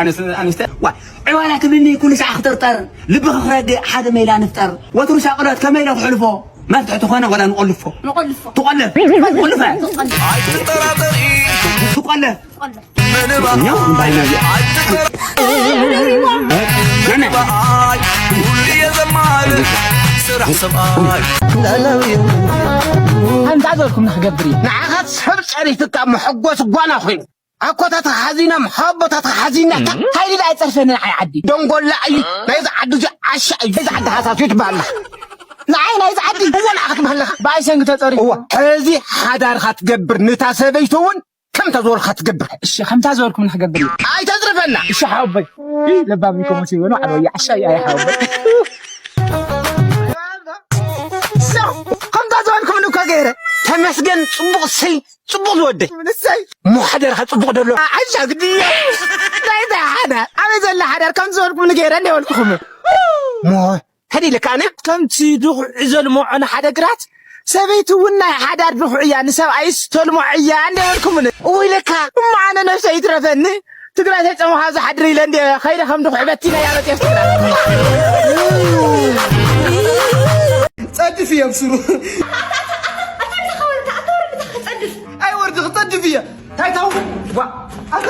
ኣነስ ኣነስተ ዋ ዕዋላ ክብልኒ ኩሉ ሰዓ ክጥርጠር ልቢ ክረግእ ሓደ ሜላ ንፍጠር ወትሩ ሻቕሎት ከመይ ኢለ ክሕልፎ መፍትሒ ትኾነ ወላ ንቆልፎ ንቆልፎ ትቆልፍ ትቆልፍ ትቆልፍ ትቆልፍ ትቆልፍ ኣንታ ዘልኩም ንክገብር እዩ ንዓኻ ሰብ ጸሪፍካ መሐጎስ ጓና ኮይኑ ኣኮታትኻ ሓዚና መሓቦታትኻ ሓዚና ሃይሊ ዳኣ ይጸርፈኒ ንዓይ ዓዲ ደንጎላ እዩ ናይዚ ዓዲ እዚ ዓሻ እዩ ናይዚ ዓዲ ሃሳስ እዩ ትበሃል ኣለኻ ንዓይ ናይዚ ዓዲ እዎ ንዓኻ ትበሃል ኣለኻ ብኣይ ሰንጊ ተጸሪፉ እዎ ሕዚ ሓዳርካ ትገብር ንታ ሰበይቱ እውን ከምታ ዝበልካ ትገብር እሺ ከምታ ዝበልኩም ንክገብር እዩ ኣይተዝርፈና እሺ ሓወቦይ ለባም ይኮሞ ሲበሉ ዓለወያ ዓሻ እዩ ኣይ ሓወቦይ ከምታ ዝበልኩም እኮ ገይረ ተመስገን ጽቡቕ ስይ ጽቡቕ ዝወደይ እሞ ሓደርካ ጽቡቕ ደሎ ዓሻ ግድያ ናይታ ሓዳር ኣበይ ዘላ ሓዳር ከም ዝበልኩም ንገይረ እንደ በልኩኹም ሞ ተደይ ኢለካ ኣነ ከምቲ ድኹዒ ዘልምዖ ንሓደ ግራት ሰበይቲ እውን ናይ ሓዳር ድኹዒ እያ ንሰብኣይስ ተልምዖ እያ እንደ በልኩምኒ እወ ኢለካ እሞ ኣነ ነብሰይ ይትረፈኒ ትግራይ ተይፀምኻ ዝሓድር ኢለ እንደ ኸይደ ከም ድኹዒ በቲነ እያ መፅኤ ትግራይ ጸድፍ እዮም ስሩ ኣታ እንታይ ዝኸውን ኣታ ኣታ ወርዲ እንታይ ክጸድፍ ኣይ ወርዲ ክጸድፍ እየ እንታይ ታውቁ ዋ ኣታ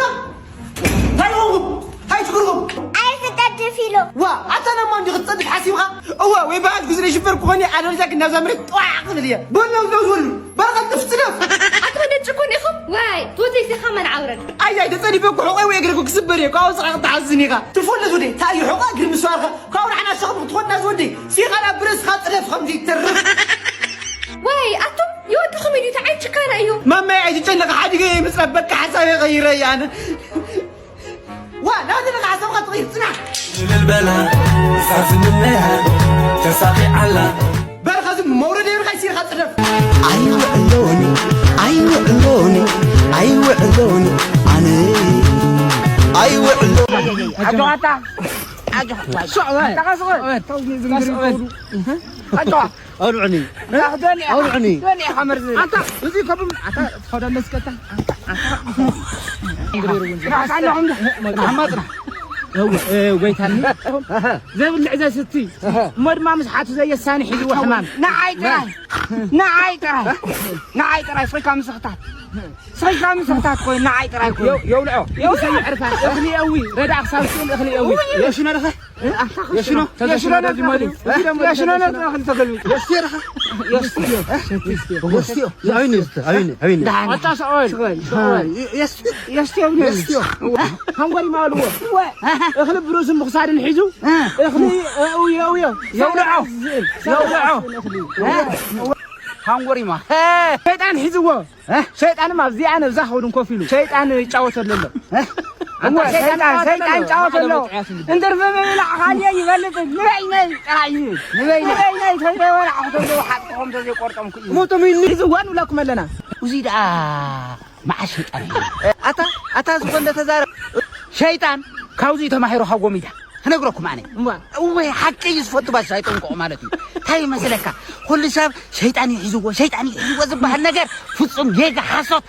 እንታይ ሆንኩም እንታይ ትግርኩም ኣይ ክጸድፍ ኢሉ ዋ ኣታ ነማ እንዲ ክትጸድፍ ሓሲብኻ እዋ ወይ በዓል ግዝረ ሽፈር ክኾን እየ ኣደረጃ ግን ናብዛ መሬት ጠዋዕ ክብል እየ በል ነው ነው ዝወሉ በል ቀልጥፍ ጽደፍ ኣታ ደጭ ኮን ኢኹም ዋይ ቱቲ ሲኻ መን ዓውረድ ኣያይ ተጸዲፈ እኮ ሕቆይ ወይ እግርኩ ክስበር እየ ካብኡ ስራ ክትሓዝን ኢኻ ትፈልጥ ወደይ እንታይ እዩ ሕቆ እግሪ ምስባርካ ካብኡ ንዓና ሸኽሚ ክትኾንና ዝወደይ ሲኻ ናብ ብርእስኻ ጽደፍ ከምዚ ይተርፍ ዋይ ኣቱም ይወድኹም እዩ ተዓይ ጭካና እዩ ማማይ ኣይትጨነቂ ሓዲገ እየ ምጽረፍ በቃ ሓሳበይ ቀይረ እየ ኣነ ዋ ናብዚ ንኻ ሓሳብካ ትቕይር ጽናሕ እልል በላ ሳዝምነያ ተሳኺዓላ በርኻ ዝም መውረድ የብልካ ይሲርካ ጽደፍ ኣይውዕሎኒ ኣይውዕሎኒ ኣይውዕሎኒ ኣነ ኣይውዕሎ ኣጆኻ ኣታ ኣጆኻ ኣጆኻ ኣውልዑኒ ኣውልዑኒ ኣታ እዚ ከብም ኣታ ትኸዶ መስከታ ጎይታኒ ዘይብልዕ ዘስቲ እሞ ድማ ምስ ሓቱ ዘየሳኒ ሒዝዎ ሕማም ንዓይ ጥራይ ንዓይ ጥራይ ንዓይ ጥራይ ስሪካ ምስኽታት ስሪካ ምስኽታት ኮይኑ ንዓይ ጥራይ ኮይኑ የውልዖ የውሰይ ዕርፋን እኽሊ የዊ ረዳ ክሳብ ስእን እኽሊ የዊ የሽኖ ደኸ የሽኖ ተዘሽኖ ደዚ መሊ የሽኖ ነጥና ክልተ ገልቢጥ የስቴ ደኸ የስቴ የስቴ ኣዊኒ ኣዊኒ ኣዊኒ ኣታ ሰኦል ሰኦል የስቴ የስቴ የስቴ ሃንጎሪ ማልዎ እኽሊ ብርእሱ ምኽሳድን ሒዙ እኽሊ የውዮ የውልዖ የውልዖ ሃንጎሪማ ሸይጣን ሒዝዎ ሸይጣን ኣብዚኣ ነብዛ ኸውን ኮፍ ኢሉ ሸይጣን ይጫወተሉ ኣሎ እሞ ሸይጣን ሸይጣን ጫወት ኣሎ እንትርፊ ምብላዕ ካልየ ይበልጥ ንበይነይ ጥራይ ይብል ንበይነይ ንበይነይ ተዘይበላዕ ተዘይሓጥቆም ተዘይቆርጦም ክኡ ሞቶም ይንሕዝዋ ንብለኩም ኣለና እዚ ደኣ መዓስ ሸይጣን ኣታ ኣታ ዝኾን ተዛረብ ሸይጣን ካብዚ ተማሂሩ ካብ ጎሚዳ ክነግረኩም ኣነ እወ ሓቂ እዩ ዝፈቱ ባሻ ይጠንቆ ማለት እዩ እንታይ ይመስለካ ኩሉ ሰብ ሸይጣን ይሕዝዎ ሸይጣን ይሕዝዎ ዝበሃል ነገር ፍጹም ጌጋ ሓሶት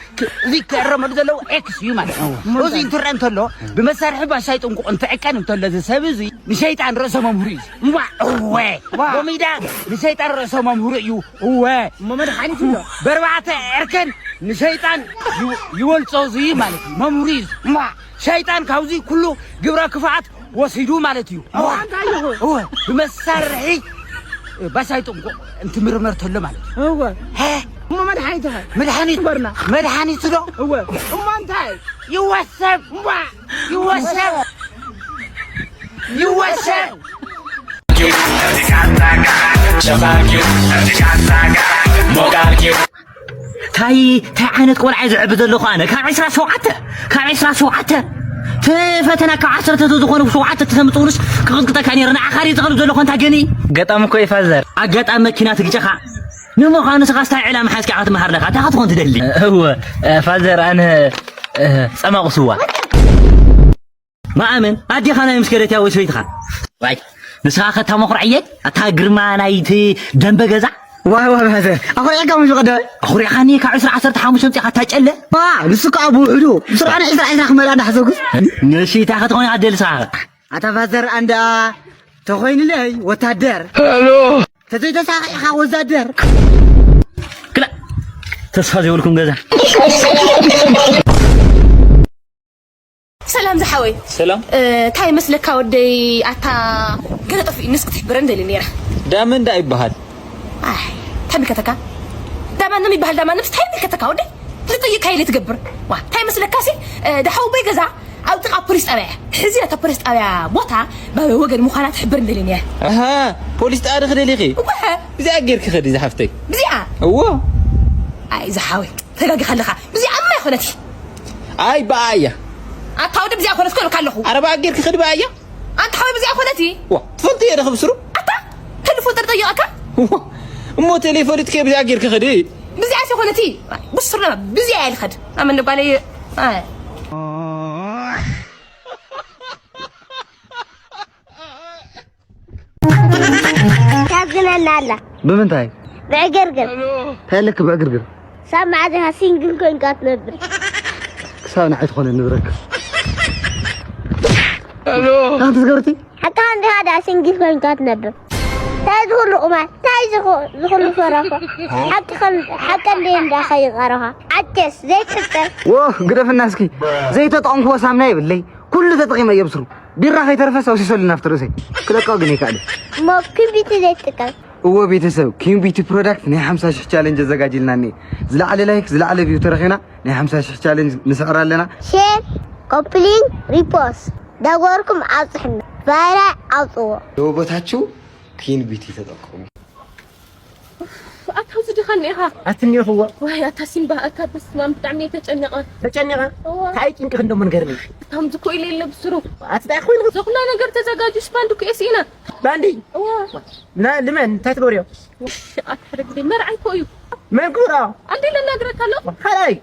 እዚ ክእረመሉ ዘለዎ ኤክስ እዩ ማለት እዩ እዚ እንትረአ እንተሎ ብመሳርሒ ባሻ ይጠንቆ እንትዕቀን እንተሎ እዚ ሰብ እዚ ንሸይጣን ርእሰ መምህሩ እዩ እዋ እወ ጎሚዳ ንሸይጣን ርእሰ መምህሩ እዩ እወ እሞ መድሓኒት ኣሎ በርባዕተ ዕርክን ንሸይጣን ይወልጾ እዚ ማለት እዩ መምህሩ እዩ እዋ ሸይጣን ካብዚ ኩሉ ግብረ ክፍኣት ወሲዱ ማለት እዩ። እወ ብመሳርሒ ባሻይ ጥንቁቕ እንትምርመር ተሎ ማለት እዩ። እወ እሞ መድሓኒት ኸ? መድሓኒት? ግበርና። መድሓኒት ዶ? እወ። እሞ እንታይ? ይወሰብ። እምቧ። ይወሰብ። ይወሰብ። ታይ ታይ ዓይነት ቆልዓ እዩ ዝዕቢ ዘለኹ ኣነ? ካብ ዕስራ ሸውዓተ፣ ካብ ዕስራ ሸውዓተ፣ እቲ ፈተና ካብ ዓሰርተ ተዝኾነ ሸውዓተ ተምፅኡንስ ክቕጥቅጠካ ነይረ። ንዓኻ ድዩ ዝቐልብ ዘለኹ ኣንታ ገኒ? ገጣሚ እኮ እዩ ፋዘር። ኣጋጣሚ መኪና ትግጨኻ። ንምዃኑ ንስኻስ ታይ ዕላማ ሓዝካ ክትመሃር ኣለኻ? እንታይ ክትኾን ትደሊ? እወ፣ ፋዘር ኣነ፣ ጸማቑ ስዋ። መኣምን ኣዴኻ ናይ ምስ ከደት እያ ወይ ሰበይትኻ? ዋይ፣ ንስኻ ኸታ መኹርዕየይ፣ ኣታ ግርማ ናይቲ ደንበ ገዛ። ዋይ፣ ዋይ፣ ማዘር፣ ኣኹሪዕካ ምሽ ቀዳማይ? ኣኹሪዕካኒ ካብ ዕስራ ዓሰርተ ሓሙሽተ ኣምጺእካ ኣታ ጨለ። ዋ፣ ንሱ ከኣ ብውሕዱ፣ ብስርዓት ዕስራ ዕስራ ክመልኣ እንዳሓሰብኩስ። ንእሽታ ክትኾን ኢኻ ትደሊ ንስኻ። ኣታ ፋዘር ኣንዳ ተኾይኑለይ ወታደር። ሄሎ። ተዘይተሳኺዕኻ ወዛደር። ክላ፣ ተስፋ ዘይብልኩም ገዛ። ሰላም ዝሓወይ። ሰላም። እ፣ እንታይ ይመስለካ ወደይ፣ ኣታ ገለ ጠፊኡ ንስ ክትሕብረን ደሊ ነይረ። ዳመ እንዳ ይበሃል። ኣይ፣ እንታይ ይምልከተካ? ዳማንም ይበሃል ዳማንም እንታይ ይምልከተካ ወደይ? ልጥይቅ ካይለ ትገብር። ዋ፣ እንታይ ይመስለካ ሲ? እ፣ ደሓው በይ ገዛ ኣብ ጥቓ ፖሊስ ጣብያ እያ። ሕዚ ነታ ፖሊስ ጣብያ ቦታ ብወገን ምዃና ትሕብር እንደሊ እያ። ኣሃ፣ ፖሊስ ጣብያ ዶ ክደሊኺ? እወ። ብዚኣ ጌርኪ ኸዲ ዝሓፍተይ። ብዚኣ? እዎ። ኣይ፣ ዝሓወይ፣ ተጋጊኻ ኣለኻ። ብዚኣ እማ ኣይኮነቲ። ኣይ፣ ብኣ እያ። ኣታ ወዲ ብዚኣ ኮነት ክብለካ ኣለኹ። ኣረ ብኣ ጌርኪ ኸዲ ብኣ እያ። ኣንታ ሓወይ ብዚኣ ኮነቲ። ዋ፣ ትፈልጥዮ ዶ ክብስሩ? ኣታ፣ ቴሌፎን ጠርጠየቐካ? ዋ፣ እሞ ቴሌ ፈሊጥኪ ብዚኣ ጌርኪ ኸዲ። ብዚኣ ሲ ኮነቲ። ብስሩ ለማ፣ ብዚኣ እያ ልኸድ። ኣመን ጓለይ፣ ኣይ። ታዝነና ኣላ። ብምንታይ? ብዕግርግር። እንታይ ኣለኪ ብዕግርግር? ሳብ መዓዝ ኢኻ ሲንግል ኮይንካ ትነብር? ክሳብ ንዓይ ትኾነ ንብረክ። ሄሎ። ታንት ዝገበርቲ? ሓቃ እንዲኻ ዳ ሲንግል ኮይንካ ትነብር? እንታይ ዝኹሉ ቁማር? እንታይ ዝኹ-፣ ዝኹሉ ፈረፎ? ሓቂ ኸም-፣ ሓቂ እንደ እንዳ ኸይቐረኻ። ዓኬስ ዘይትጥር። ዎ፣ ግደፍና እስኪ። ዘይተጠቐምኩዎ ሳምና የብለይ። ኩሉ ተጠቒመ እየ ብስሩ። ቢራ ከይተረፈ ሰውሲሰሉ ናብቲ ርእሰይ። ክለቃ ግን ኣይከኣልን። እሞ ኪምቢቲ ዘይትጥቀም? እወ ቤተሰብ፣ ኪምቢቲ ፕሮዳክት ናይ ሓምሳ ሽሕ ቻለንጅ ኣዘጋጅልና እኒኤ። ዝለዓለ ላይክ፣ ዝለዓለ ቪው ተረኺብና ናይ ሓምሳ ሽሕ ቻለንጅ ንስዕር ኣለና። ሼር፣ ኮፕሊንግ፣ ሪፖስት ዳጎርኩም ኣብፅሕና። ቫይራል ኣውፅዎ። ለውበታችሁ ኪንቢቲ ተጠቀሙ። ኣታ ኣብዚ ድኻ እኒኢኻ? ኣቲ እኒኢኽዎ። ዋይ፣ ኣታ ሲምባ፣ ኣታ በስመ ኣብ፣ ብጣዕሚ እየ ተጨኒቐ። ተጨኒቐ? እዋ። እንታይ ጭንቂ ክንደሞ ንገርኒ። ኣታ ከምዚ እኮ ኢለ የለ ብስሩ። ኣቲ እንታይ ኮይኑ? እዚ ኩላ ነገር ተዘጋጅዩ ስፓንድ እኮ እየ ስኢነ። ባንዲ? እዋ። ና፣ ልመን፣ እንታይ ትገብርዮ? ውሽ፣ ኣታ ሓደ ግዜ መርዓይ እኮ እዩ። መን ክብሮ? ኣንዴ ለናግረካ ኣለኹ። ሓላይ።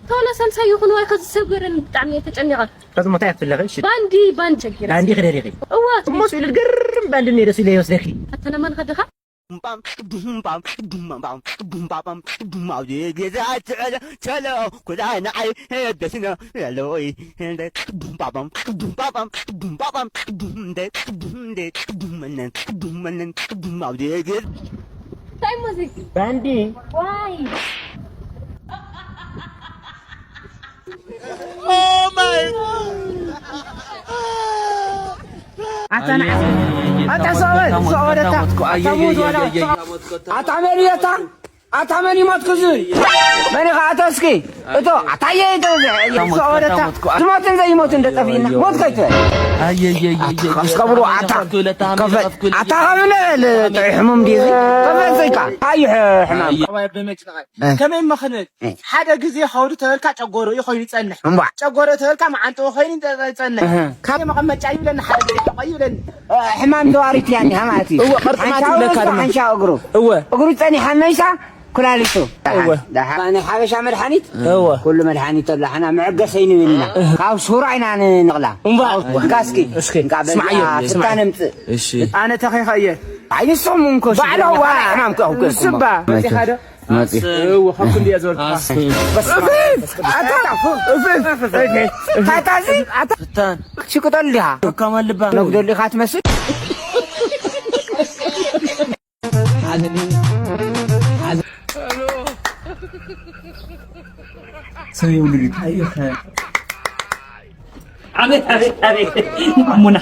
ተዋላ ሳልሳይ ይኹን ዋይ፣ ከዚ ሰብ ገረኒ ብጣዕሚ እየ ተጨኒቐ። ከዚ ሞታ እያ ትፍለኺ? እሺ። ባንዲ፣ ባንዲ ቸጊረ። ባንዲ ክደሪኺ? እዋ። እሞ ስኢሉ ግርም ባንዲ እኒኦ ደስ ኢለ ይወስደኪ። ኣታ ነማን ኸድኻ? ቡምባም፣ ቡምባም፣ ቡምባም፣ ቡምባም፣ ቡምባም፣ ቡምባም፣ ቸሎ፣ ቸሎ፣ ኩላ ንዓይ ደስና፣ ያለወይ፣ ቡምባባም፣ ቡምባባም፣ ቡምባባም፣ ቡምደ፣ ቡምደ፣ ቡመነን፣ ቡመነን፣ ቡማውዴ። እንታይ ሙዚክ? ባንዲ። ዋይ። Oh my God! ኣታ ንዓ-፣ ኣታ ሰበ፣ ሰበ ወደታ፣ ኣታ ሙት ወላ፣ ኣታ መን እዩ ኣታ? ኣታ መን ይሞት ክዙ? መን ኢኻ ኣታ እስኪ? እቶ፣ ኣታ የይ፣ እቶ፣ ሰበ ወደታ፣ ዝሞትን ዘይሞትን እንደ ጠፊእና፣ ሞት ከይትበል። ኣታ ከፍስ ከብሉ፣ ኣታ ከፈል፣ ኣታ ከብለ፣ ጥዑይ ሕሙም ድዩ እዚ? ከፈል ዘይካ፣ ኣዩ ሕ-፣ ሕማም። እ። ከመይ መኽንል? እ። ሓደ ግዜ ኸውዲ ተበልካ ጨጎሮ እዩ ኮይኑ ይጸንሕ። እምቧ። ጨጎሮ ተበልካ መዓንጥኡ ኮይኑ ይጸንሕ። እህ። ካብ መቐመጫ ይብለኒ፣ ሓደ ግዜ ጠቐ ይብለኒ። እ፣ ሕማም ዘዋሪት እያ እኒሃ ማለት እዩ። እወ፣ ቅርጥማት ሓንሻ ይብለካ ወስዶ ድማ። ሓንሻ እግሩ። እወ። እግሩ ጸኒሓ መይሳ ኩላሊቱ። እወ። ደሓን። ናይ ሓበሻ መድሓኒት? እወ። ኩሉ መድሓኒት ኣሎ፣ ሓና መዕገሰ ይንብል ኢና። እህ። ካብ ሱራ ኢና ንንቕላ። እምቧ። እንካ እስኪ። እስኪ። እንካ በዛ ስማዓዮ፣ ፍታ ስማዓዮ። ነምጽእ። እሺ። ኣነ ተኺኸ እየ። ኣይ ንስኹም እንኮ ባዕሎም ሽግር ዋ። ሕማም እኮ እኮ እኮ። ንስባ። መጺኻ ዶ? መጺ። እወ፣ ካብ ክንዲ እየ ዝበልኩኻ። ኣስ-፣ በስመ ኣብ መንፈስ ቅዱስ። ኣታ፣ እፍ፣ እፍ፣ እፍ፣ እፍ። ታታዚ፣ ኣታ፣ ፍታን። ሽቅጠል ዲኻ? ከካም ኣልባ። ነጉደል ኢኻ ትመስል። ሰብ የብሉን እዩ። እንታይ እዩ ኸ? ኣቤት፣ ኣቤት፣ ኣቤት። ማሙና።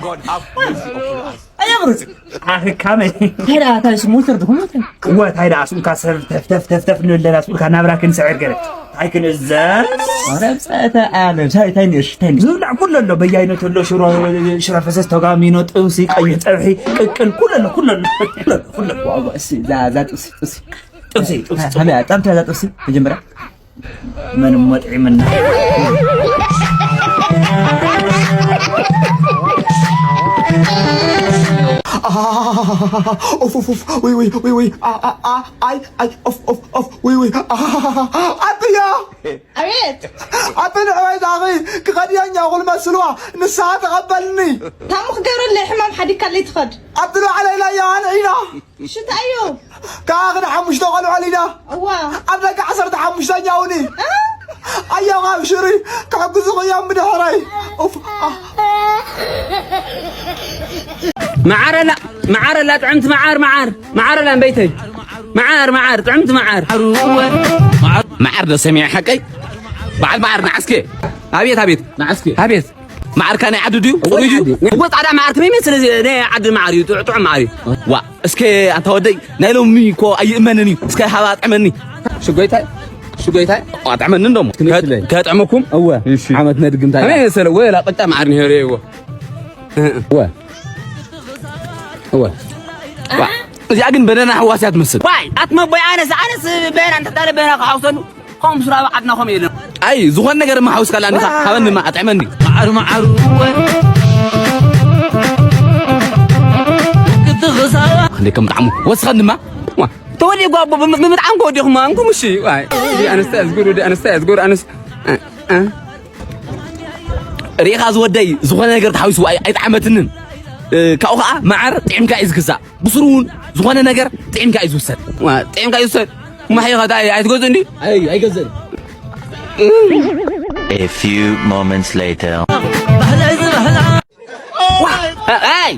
ኣየምርጽ ኣኺ ካመይ። ታይ ደኣ፣ ታይ ስሙ ትርድኹም? እወ፣ ታይ ደኣ፣ ስምካ ሰብ ተፍ፣ ተፍ፣ ተፍ፣ ተፍ ንብል ኣለና፣ ስምካ ናብራ ክንስዕር ገለ። ታይ ክንእዘዝ? ኧረ ብጸተ ኣነ፣ ታይ፣ ታይ ንእሽ፣ ታይ ንእሽ? ዝብላዕ ኩሉ ኣሎ፣ በያይነቱ ኣሎ፣ ሽሮ፣ ሽሮ ፈሰስ፣ ተጋሚኖ፣ ጥብሲ፣ ቀይሕ ጸብሒ፣ ቅቅል፣ ኩሉ ኣሎ፣ ኩሉ ኣሎ፣ ኩሉ ኣሎ፣ ኩሉ ኣሎ። ዋው፣ ዋው፣ እሲ፣ እዛ፣ እዛ ጥብሲ፣ ጥብሲ። ጥብሲ፣ ጥብሲ፣ ጥብሲ። ሃበያ፣ ጣም ትያዛ ጥብሲ፣ መጀመርያ። መን እሞ ጥዒምና። ኡፍ፣ ኡፍ፣ ኡፍ፣ ውይ፣ ውይ፣ ውይ፣ ውይ፣ ኣ፣ ኣ፣ ኣ፣ ኣይ፣ ኣይ፣ ኡፍ፣ ኡፍ፣ ኡፍ፣ ውይ፣ ውይ፣ ኣ፣ ኣጥያ! ኣቤት! ኣጥንዕ ወይ ዛኺ፣ ክኸድያ እኛ እኹል መስልዋ፣ ንስኻ ተቐበልኒ። ታሙ ክገብረለይ ሕማም ሓዲግካለይ ትኸድ። ኣብቲ ላዕለይ ኢላያ ኣንዒና። ሽታ እዩ። ከኣ ክደ ሓሙሽተ ቆልዑ ወሊዳ። እዋ። ኣብ ደቂ ዓሰርተ ሓሙሽተኛ እውን። እ? ኣዮም ኣብሽሪ፣ ክሕግዙኺ እዮም ብድሕረይ። ኡፍ፣ ኣ። መዓረላ፣ መዓረላ፣ ጥዕምቲ መዓር፣ መዓር፣ መዓረላ እምበይተይ። መዓር፣ መዓር፣ ጥዕምቲ መዓር። መዓር ዶ ሰሚዐ ሓቀይ? በዓል መዓር ንዓስከ። ኣቤት፣ ኣቤት። ንዓስከ። ኣቤት። መዓርካ ናይ ዓዲ ድዩ? ጽሩይ ድዩ? እዎ፣ ጻዕዳ መዓር ከመይ ይመስል? እዚ ናይ ዓዲ መዓር እዩ፣ ጥዑ-፣ ጥዑም መዓር እዩ። ዋ፣ እስከ ኣንታ ወደይ፣ ናይ ሎሚ እኮ ኣይእመንን እዩ። እስከ ሃባ ኣጥዕመኒ። ሽጎይታይ፣ ሽጎይታይ፣ ኣጥዕመኒ እንዶሞ። ከጥዕመኩም? እወ። እሺ። ዓመት ነድግም ታይ? ከመይ መሰለ? ወላ ቅጫ መዓር ነይሩ እዎ። እወ። እወ። ዋ፣ እዚኣ ግን በነና ሕዋስ እያ ትመስል። ዋይ፣ ኣትመቦይ፣ ኣነስ፣ ኣነስ በና እንተታለ በና ክሓውሰኑ። ከምኡ ስራ ዓድና ከምኡ የለን። ኣይ፣ ዝኾነ ነገር እማ ሓውስካላ እንዲኻ፣ ሃበኒ እማ፣ ኣጥዕመኒ። መዓር መዓር እወ። ክትኽሳራ። ክንደይ ከም ጣዕሙ፣ ወስኸኒ እማ። ዋ፣ ተወልየ ጓቦ፣ ብም-፣ ብምጥዓም ከወዲኹማ፣ እንኩም እሺ። ዋይ፣ ወዲ ኣነስታይ ዝጎር፣ ወዲ ኣነስታይ ዝጎር፣ ኣነስ-፣ እ፣ እ። ርኢኻ ዝወደይ፣ ዝኾነ ነገር ተሓዊሱ ኣይ-፣ ኣይጠዓመትንን። እ፣ ካብኡ ኸዓ መዓር ጥዒምካ እዩ ዝግዛእ። ብስሩ እውን ዝኾነ ነገር ጥዒምካ እዩ ዝውሰድ። ዋ፣ ጥዒምካ እዩ ዝውሰድ። ማሕይኻ እንታይ ኣይትገዝእ እንዲ? ኣይ፣ ኣይገዝእን። A few moments later. ዋ፣ እ፣ ኣይ!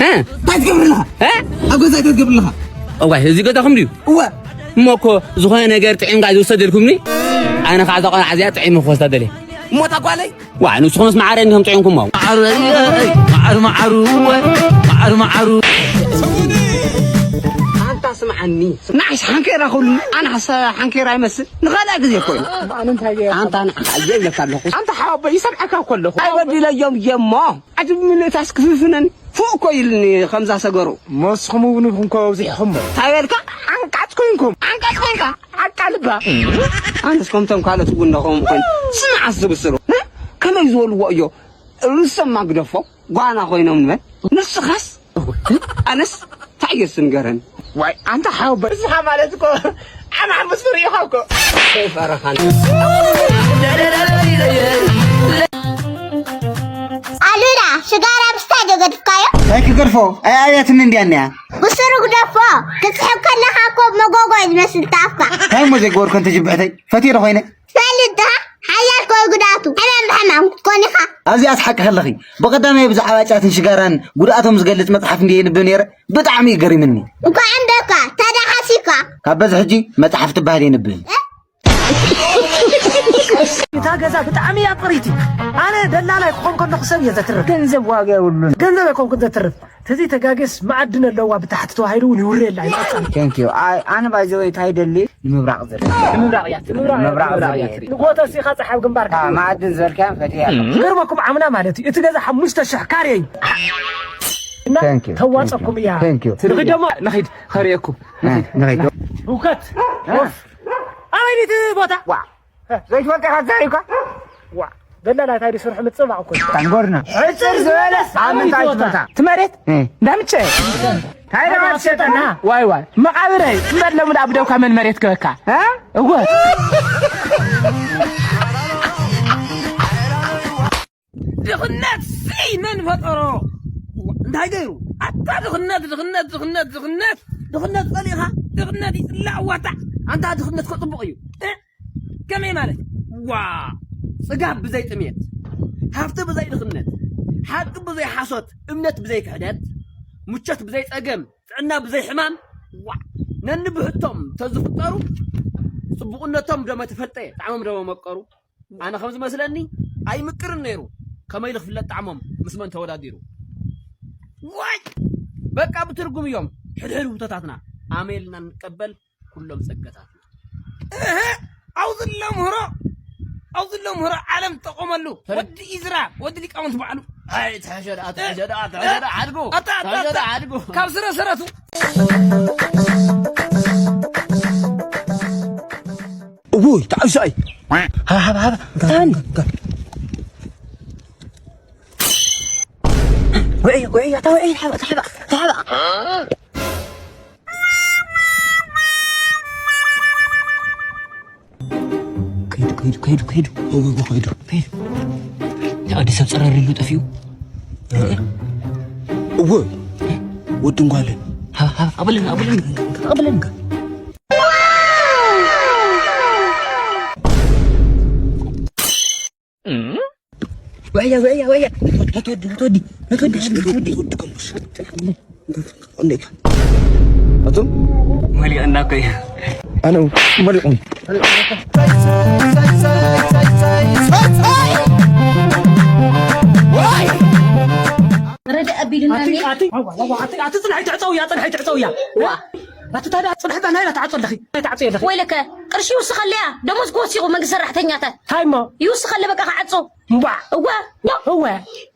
እ? እንታይ ትገብር ኣለኻ? እ? ኣብ ገዛ እንታይ ትገብር ኣለኻ? እዋይ፣ እዚ ገዛኹም ድዩ? እወ። እሞ እኮ ዝኾነ ነገር ጥዒምካ ዝውሰደልኩምኒ፣ ኣነ ኸዓ እዛ ቆልዓ እዚኣ ጥዒመ ክወስዳ ደልየ። እሞ እታ ጓለይ? ዋ፣ ንስኹምስ መዓረይ እንዲኹም ጥዒምኩሞ። መዓረይ፣ መዓር መዓር፣ እወ፣ መዓር መዓር። ኣንታ ስምዓኒ፣ ንዓይስ ሓንኬራ ኩሉ፣ ኣናስ ሓንኬራ ይመስል። ንኻልኣይ ግዜ እኮ እዩ። ኣነ እንታይ ገይረ? ኣንታ ንዓኻ እየ ይብለካ ኣለኹ። ኣንታ ሓወቦይ ይሰምዓካ እኮ ኣለኹ። ኣይበድለዮም እየ እሞ፣ ዓጅብ ምልእታስ ክፍፍነን ፉእ እኮ ኢልኒ ከምዛ ሰገሩ። መስኹም እውን ኢኹም እኮ ኣብዚሕኹሞ። እንታይ በልካ? ዓንቃጽ ኮይንኩም። ዓንቃጽ ኮይንካ? ዓቃልባ። ኣነስ ከምቶም ካልኦት እውን ነኸም ኮይኑ ስምዓስ ዝብስሩ። እ? ከመይ ዝበልዎ እዮ? ርእሶም ማግደፎ ጓና ኮይኖም ንበል። ንስኻስ? ኣነስ እንታይ እየ ዝንገረን? ዋይ፣ ኣንታ ሓወቦይ፣ ንስኻ ማለት እኮ ዓማዕ ምስ ፍርኢኻ እኮ። ከይፈረኻን። ኣሉላ፣ ሽጋራ ምስታይ ዶ ገድፍካዮ? እንታይ ክገድፎ? ኣይ፣ ኣብያትኒ እንድያ እኒኣ። ብስሩ ግደፎ። ክትስሕብ ከለኻ እኮ መጎጎ እዩ ዝመስል እቲ ኣፍካ። እንታይ እሞ ዘይገበርኩ፣ ኣንቲ ጅብሕተይ? ፈትየ ዶ ኮይነ? ትፈልጥ ዲኻ? ሓያል ኮይ ጉድኣቱ። ሕማም ብሕማም ክትኮን ኢኻ። ኣብዚኣስ ሓቂ ከለኺ። ብቐዳማይ ብዛዕባ ጫትን ሽጋራን ጉድኣቶም ዝገልጽ መጽሓፍ እንድየ የንብብ ነይረ። ብጣዕሚ እዩ ገሪምኒ። እንኳዕ ኣንበብካ፣ ታዲያ ሓሲብካ? ካብ በዚ ሕጂ መጽሓፍ ትበሃል የንብብን። እታ ገዛ ብጣዕሚ እያ ጽሪቲ። ኣነ ደላላይ ክኾን ከለኹ ሰብ እየ ዘትርፍ። ገንዘብ ዋጋ የብሉን። ገንዘብ ኣይኮንኩን ዘትርፍ። ተዘይተጋግየስ መኣድን ኣለዋ፣ ብታሕቲ ተባሂሉ እውን ይውረየላ እዩ መቐጸል። Thank you። ኣይ፣ ኣነ by the way እንታይ ይደሊ? ንምብራቕ ዝርኢ። ንምብራቕ እያ ትርኢ። ንምብራቕ እያ ትርኢ። ንጎተ ሲኻ ጸሓብ ግንባር። ኣታ መኣድን ዝበልካያን ፈትያ። ክገርመኩም ዓምና ማለት እዩ። እቲ ገዛ ሓሙሽተ ሽሕ ካሬ እዩ። እና Thank you። ተዋጸኩም እያ። Thank you። ንኺድ ደሞ። ንኺድ፣ ከርእየኩም። ንኺድ። ንኺድ። ህውከት። እ። ወፍ። ኣበይ እቲ ቦታ? ዋ። ዘይትፈልጥ ኢኻ ትዛረብ እኳ። ዋ፣ ደላላ እንታይ ድዩ ስርሑ ምጽባቕ እኮ እዩ። ታንጎርና። ሕጽር ዝበለ ኣብ ምንታይ ትፈታ? እቲ መሬት እ። እንዳምቸ። እንታይ ደኣ ትሸጠና? ዋይ ዋይ። መቓብረይ እምበር ሎሚ ደኣ ብደውካ መን መሬት ክበካ? እ? እወ። ድኽነት ሲ መን ፈጠሮ? እንታይ ገይሩ? ኣታ ድኽነት፣ ድኽነት፣ ድኽነት፣ ድኽነት፣ ድኽነት ጸሊእኻ? ድኽነት ይጽላእ ዋታ። ኣንታ ድኽነት እኮ ጽቡቕ እዩ። እ? ከመይ ማለት? ዋ! ጽጋብ ብዘይ ጥሜት፣ ሃብቲ ብዘይ ድኽነት፣ ሓቂ ብዘይ ሓሶት፣ እምነት ብዘይ ክሕደት፣ ምቾት ብዘይ ጸገም፣ ጥዕና ብዘይ ሕማም፣ ዋ! ነንብህቶም ተዝፍጠሩ፣ ጽቡቕነቶም ደመ ተፈልጠ፣ ጣዕሞም ደመ መቀሩ። ኣነ ከም ዝመስለኒ ኣይምቅርን ነይሩ፣ ከመይ ኢሉ ክፍለጥ ጣዕሞም ምስ መን ተወዳዲሩ? ዋይ! በቃ ብትርጉም እዮም ሕድሕድ ውህቶታትና ኣሜልና እንቀበል ኩሎም ጸጋታትና። እህ! ኣብዚ ኣሎ ምህሮ፣ ኣብዚ ኣሎ ምህሮ ዓለም ትጠቐመሉ። ሰለ- ወዲ ኢዝራ፣ ወዲ ሊቃውንት ባዕሉ። ኣይ፣ ትሕሸ ደኣ፣ ትሕሸ ደኣ፣ ትሕሸ ደኣ፣ ሓድጉ። ኣታ፣ ኣታ፣ ትሕሸ ኣታ። ደኣ፣ ሓድጉ። ካብ ስረ ሰረቱ። እውይ፣ ተዓብሳይ። ሃ፣ ሃ፣ ሃ፣ ሃ። እንታይ? እንታይ? ውዒ፣ ውዒ፣ ኣታ ውዒ፣ ተሓባእ፣ ተሓባእ፣ ተሓባእ። ከይዱ፣ ከይዱ፣ ከይዱ፣ ከይዱ። ከይዱ። እንታይ ወዲ ሰብ ጽረር ኢሉ ጠፊኡ? እወ፣ ወዲ እንጓለ። ሃ፣ ሃ፣ ኣቕብለኒ፣ ኣቕብለኒ፣ ኣቕብለኒ። ውዕያ፣ ውዕያ፣ ውዕያ። ነትወዲ፣ ነትወዲ፣ ነትወዲ፣ ነትወዲ። ኣቶም መሊቕና እኮ እዩ። ኣነ መሊቑኒ። ረድእ ኣቢልና ኣቲ፣ እኔ። ኣቲ፣ ኣዋ፣ ኣዋ፣ ኣቲ፣ ኣቲ ጽንሒ ትዕጸው እያ፣ ጽንሒ ትዕጸው እያ። ዋ። ኣቲ ታዲያ ጽንሒ ታ ናይላ ትዓጾ ኣለኺ፣ ናይ ትዓጾ ኣለኺ። ወይለከ፣ ቅርሺ ይውስኸለያ፣ ደሞዝ ክወሲኹ መንግስቲ ሰራሕተኛታት። ታይሞ። ይውስኸለ በቃ ክዓጾ። እምቧዕ። እወ። እወ።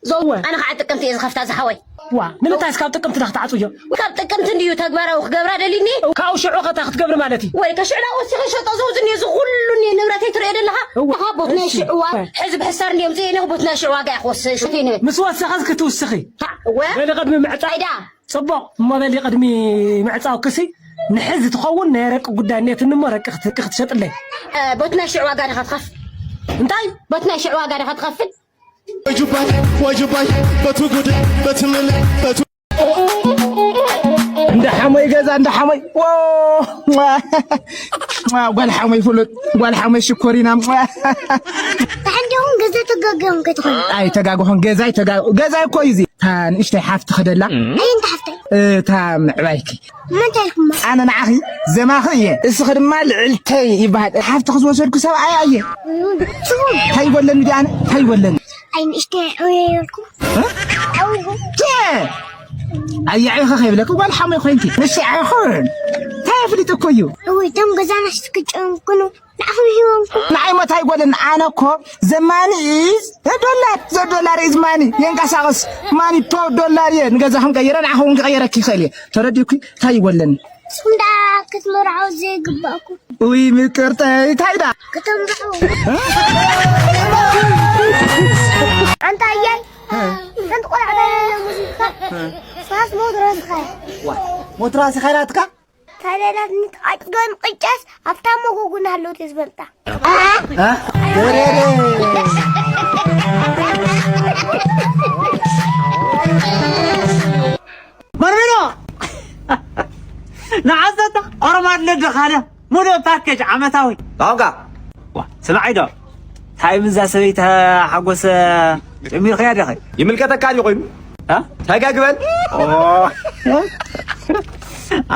ዞ-፣ እወ። ኣነ ከዓ ጥቅምቲ እየ ዝኸፍታ ዝሓወይ። ዋ፣ ንምንታይ እስካብ ጥቅምቲ ዳ ክትዓጽዮ? ካብ ጥቅምቲ እንድዩ ተግባራዊ ክገብራ ደሊኒ። ካብኡ ሽዑ ኸታ ክትገብሪ ማለት እዩ። ወይ ከሽዕላ ወሲኸ ሸጦ ዘውዝኒ እዚ ኩሉ እኒ ንብረተይ ትሪኦ ደለኻ? እወ። ኣኻ ቦት ናይ እሺ። ሽዕዋ እወ። ሕዚ ብሕሳር እንድዮም ዘየነ ቦት ናይ ሽዕዋ ጋር ክወስድ ሽቴ ንብል። ምስ ወሰኸ ክትውስኺ። እወ። በሊ ቅድሚ ምዕጻ-፣ ኣይዳ። ጽቡቕ፣ እሞ በሊ ቅድሚ ምዕጻው ክሲ ንሕዚ ትኸውን ናይ ረቂ ጉዳይ እኔትኒ እሞ ረቂ ክት-፣ ክትሸጥለይ። እ፣ ቦት ናይ ሽዕዋ ጋር ኸትኸፍ-፣ እንታይ? ቦት ናይ ሽዕዋ ጋር ኸትኸፍል? ወጁባይ፣ ወጁባይ፣ በቱ ጉድ፣ በቱ ምን፣ በቱ እንዳ ሓሞይ ገዛ፣ እንዳ ሓሞይ። ዎ! ጓል ሓሞይ ፍሉጥ፣ ጓል ሓሞይ ሽኮሪና። ብሓንደኹም ገዛ ተጋግዮም ክትኾኑ። ኣይ፣ ተጋግኹም ገዛይ ተጋ-፣ ገዛይ እኮ እዩ እዚ። እታ ንእሽተይ ሓፍቲ ኸደላ። ኣይ፣ እንተ ሓፍተይ። እታ ምዕባይኪ። ምንታይ ኢልኩማ? ኣነ ንዓኺ ዘማኺ እየ፣ እስኺ ድማ ልዕልተይ ይበሃል። ሓፍትኺ ዝወሰድኩ ሰብኣይ ኣየ። ስኹም። እንታይ ይጎለኒ ድኣ ኣነ? እንታይ ይጎለኒ? ኣይ ንእሽተይ ዕውየ ይበልኩም። እ? ዕውየ። ቼ! ኣየ ዕኸ ከይብለኪ ጓል ሓሞይ ኮይንኪ። ንእሽተይ ኣይኹን። እንታይ ኣፍሊጡ እኮ እዩ። እውይ፣ እቶም ገዛና ክትጨንኩኑ ንዓኹም ሂቦምኩም። ንዓይ ሞ እንታይ ይጎለኒ? ኣነ እኮ ዘማኒ ኢዝ ዶላር፣ ዘዶላር ኢዝ ማኒ። የንቀሳቐስ ማኒ ቶ ዶላር እየ ንገዛኹም ቀይረ፣ ንዓኹም ክቐይረኪ ይኽእል እየ። ተረዲእኩ? እንታይ ይጎለኒ? ንስኹም ደኣ ክትምርዓው ዘይግባእኩም። ውይ ምቅርተይ፣ እንታይ ደኣ? ክትምርዑ። ኣንታ ኣያይ፣ ሓንቲ ቆልዓ እንታይ ኢላ ሙዚቃ? ሳስ ሞት ራስኻ። ዋ፣ ሞት ራስኻ ኢላትካ? ታደላት ንትቃጭ ዶን ቅጫስ ኣብታ መጎጉ ናሃለወት እየ ዝፈልጣ። እ? ደረረ። መርሚኖ! ንዓዘታ ኦሮማድ ለደኻለ ሙሉእ ፓኬጅ ዓመታዊ። ታውቃ? ዋ፣ ስምዓይ ዶ? እንታይ ምዛ ሰበይቲ ሓጎስ ጀሚርካያ ዲኺ? ይምልከተካ ድዩ ኮይኑ? እ? ተጋግበን? ኦ።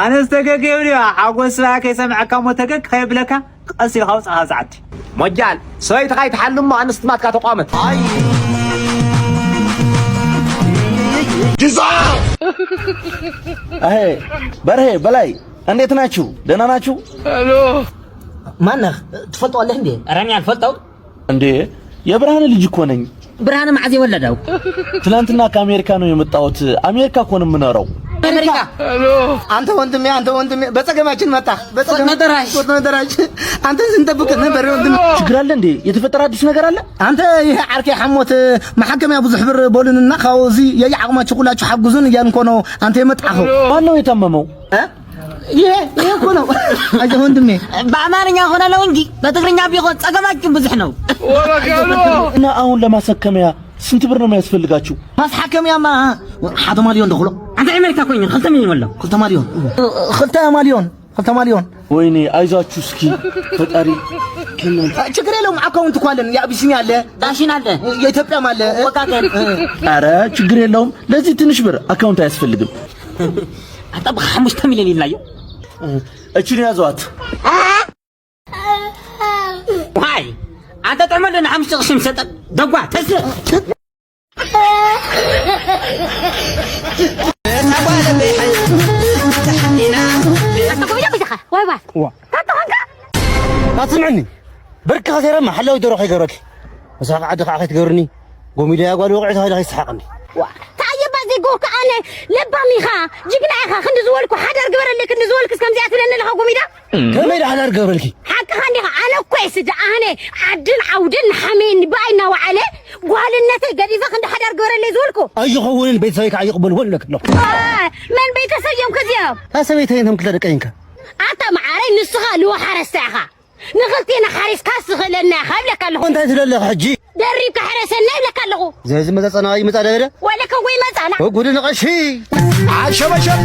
ኣነስ ተገግ የብልዮ። ሓጎስ ስባ ከይሰምዐካ እሞ ተገግ ከየብለካ ቀስ ኢልካ ውጻእ ካብዛ ዓዲ። ሞጃል፣ ሰበይትኻ ይትሓሉ እሞ ኣንስቲ ማትካ ተቋመት። ጅዛ! ኣሄ፣ በርሄ፣ በላይ፣ እንዴት ናችሁ? ደህና ናችሁ? ሄሎ። ማነህ? ትፈልጠዋለህ እንዴ? ኧረ እኔ አልፈልጠው። እንዴ፣ የብርሃን ልጅ እኮ ነኝ። ብርሃን መዓዝ የወለደው? ትናንትና ከአሜሪካ ነው የመጣሁት። አሜሪካ እኮ ነው የምኖረው። አሜሪካ። ሄሎ። አንተ ወንድሜ፣ አንተ ወንድሜ፣ በጸገማችን መጣ። በጸገማ-፣ መደራሽ። መደራሽ። አንተን ስንጠብቅ ነበር ወንድሜ። ችግር አለ እንዴ? የተፈጠረ አዲስ ነገር አለ? አንተ ይሄ ዓርከይ ሓሞት መሓከምያ ብዙሕ ብር በሉንና ካብዚ የየዓቕማችሁ ኩላችሁ ሓግዙን እያልን እኮ ነው አንተ የመጣኸው። ማን ነው የታመመው? እ? ይሄ፣ ይሄ እኮ ነው። አይዞህ ወንድሜ። በአማርኛ ሆነ ነው እንጂ በትግርኛ ቢሆን ጸገማችን ብዙሕ ነው። እና አሁን ለማሳከሚያ ስንት ብር ነው የሚያስፈልጋችሁ? ማስሓከሚያማ ሓደ ማልዮን ደኽሎ። አንተ አሜሪካ ኮይን ክልተ ሚሊዮን ወሎ። ክልተ ማልዮን። ክልተ ማልዮን። ክልተ ማልዮን። ወይኔ፣ አይዟችሁ እስኪ፣ ፈጣሪ ከእናንተ ችግር የለውም። አካውንት እኮ አለን። የአቢሲኒያ አለ፣ ዳሽን አለ፣ የኢትዮጵያም አለ። ወጋገን። ኧረ ችግር የለውም። ለዚህ ትንሽ ብር አካውንት አያስፈልግም። አንተ በሓሙሽተ ሚሊዮን ይላዩ። እችን ያዟት። ዋይ፣ አንተ ጥዕመለ ንሓሙሽተ ቅርሺ ምሰጠ ደጓ ተስእ። ኣታ ጎይታ ቢዛኻ፣ ዋይ ዋይ። ዋ። ታታ ኾንካ? ኣትስምዕኒ። ብርክኻ ሰይረማ ሓላዊ ደሮ ከይገረኪ። ምሳኻ ዓዲ ከዓ ከይትገርኒ። ጎሚዳ እያ ጓል ወቕዒ ተባሂለ ከይስሓቕኒ። ዋ። ታየባ ዘይጎርኩ ኣነ ለባም ኢኻ፣ ጅግና ኢኻ፣ ክንዲ ዝበልኩ ሓዳር ግበረለይ፣ ክንዲ ዝበልኩስ ከምዚኣ ትብለኒ ኣለኻ ጎሚዳ? ከመይ ኢለ ሓዳር ገበርልኪ? ሓቅኻ እንዲኻ፣ ኣነ እኮ እየ ስድራ ኣነ ዓድን ዓውድን ሓሜን ብኣይ እናወዓለ ጓልነተይ ገዲፈ ክንዲ ሓዳር ግበረለይ ዝበልኩ። ኣይኸውንን፣ ቤተሰበይ ከዓ ኣይቕበልዎን ኢለክ ኣለኹ። ዋ፣ መን ቤተሰብ እዮም ከዚኦም? እታ ሰበይተይ እንቶም ክልተ ደቀይንከ? ኣታ መዓረይ ንስኻ ልዋ ሓረስታ ኢኻ። ንኽልቴና ሓሪስካ ዝኽእለና ኢኻ እብለካ ኣለኹ። እንታይ ትብለለኽ ሕጂ? ደሪብካ ሕረሰና ይብለካ ኣለኹ። ዘዚ መጸ ጸናዋ ይመጻ ደበደ? ወለከ ወይ መጻና። ጉድ ንቐሺ። ዓሸበሸብ።